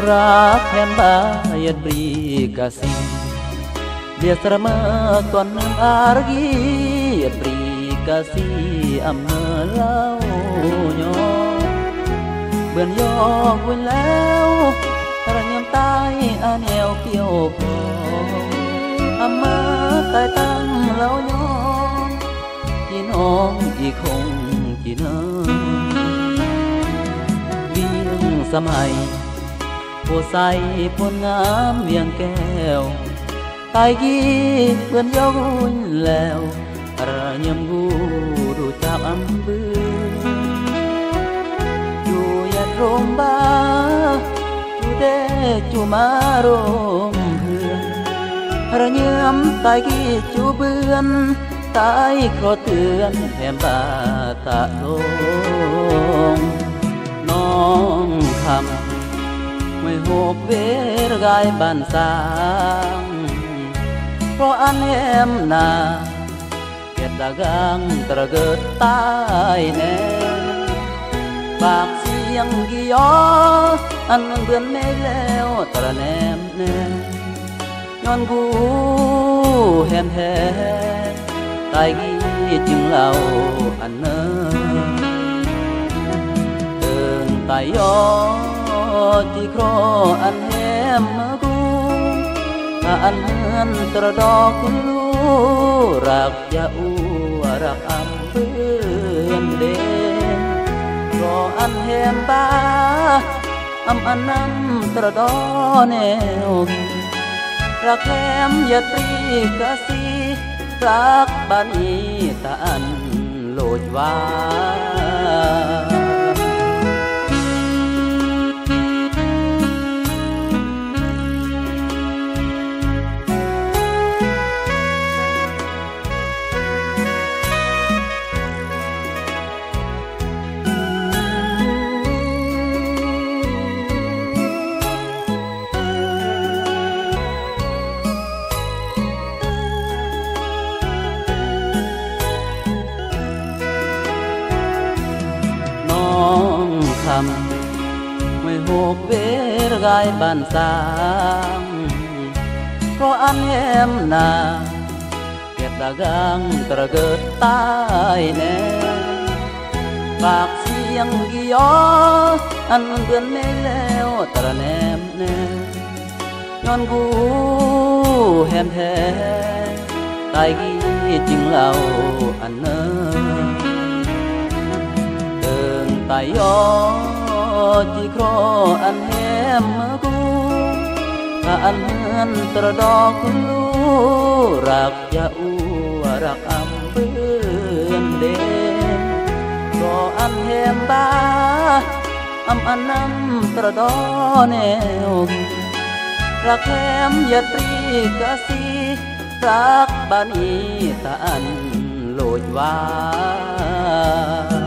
ລັກແຮມບາ ເຫຍດບຣີກາຊີ ເດສຣະເມີຕວນເນີມອາຣະກີ ເຫຍດບຣີກາຊີ ອຳເມີລາວຍໍ ເບືອນຢອກວິນແລ້ວ ຕະລະຍາມຕາຍອາແນວກ່ຽວພໍ ອຳເມີຕາຍຕາມລາວຍໍ ພີ່ນ້ອງອີຄົງກີເນີ ວຽງສະໄໝ ໂພໄຊ ໂພນງາມວຽງແກ້ວ ຕາຍກີເບືອນຢອກວິນແລ້ວ ອາຣະຍາມກູດູຈາກອຳເບືອ ຢູ່ຢາດໂຮມບາ ຈູເດຈູມາໂຣມເພື່ອ ອາຣະຍາມຕາຍກີຈູເບືອນ ຕາຍຂໍເຕືອນແຮມບາຕະໂລງ ນ້ອງຄຳ ຫ້ວຍຫົກເວລະກາຍບ້ານຊ້າງ ເພາະອັນແຮມນາ ກຽດດາກາງຕະເກີດຕາຍແນ່ ປາກສຽງກີຢໍ ອັນເບືອນເມກແລ້ວຕະລະແນມແນ່ ຍ້ອນກູແຮມແທ້ ຕາຍກີຈຶ່ງເລົ່າອັນເນີ ເຕີງຕາຍຢໍຈີເຄາະອັນແຮມມາກູ ກະອັນເຮືອນຕະລະດໍຄຸນລູ ລັກຢາອູ ລັກອຳເບືອນເດ ເພາະອັນແຮມບາ ອຳອັນນຳຕະລະດໍແນວ ລັກແຮມຢາດບຣີກາຊີ ລັກບານີຕາອັນໂລດວາ. ນ້ອງຄຳ ຫ້ວຍຫົກເວລະກາຍບ້ານຊ້າງ ເພາະອັນແຮມນາ ກຽດດາກາງຕະລະເກີດຕາຍແນ່ ປາກສຽງກີຢໍ ອັນເບືອນເມກແລ້ວຕະລະແນມແນ່ ຍ້ອນກູແຮມແທ້ ຕາຍກີຈຶ່ງເລົ່າອັນເນີ ເຕີງຕາຍຢໍຈີເຄາະອັນແຮມມາກູ ກະອັນເຮືອນຕະລະດໍຄຸນລູ ລັກຢາອູ ລັກອຳເບືອນເດ ເພາະອັນແຮມບາ ອຳອັນນຳຕະລະດໍແນວ ລັກແຮມຢາດບຣີກາຊີ ລັກບານີຕາອັນໂລດວາ.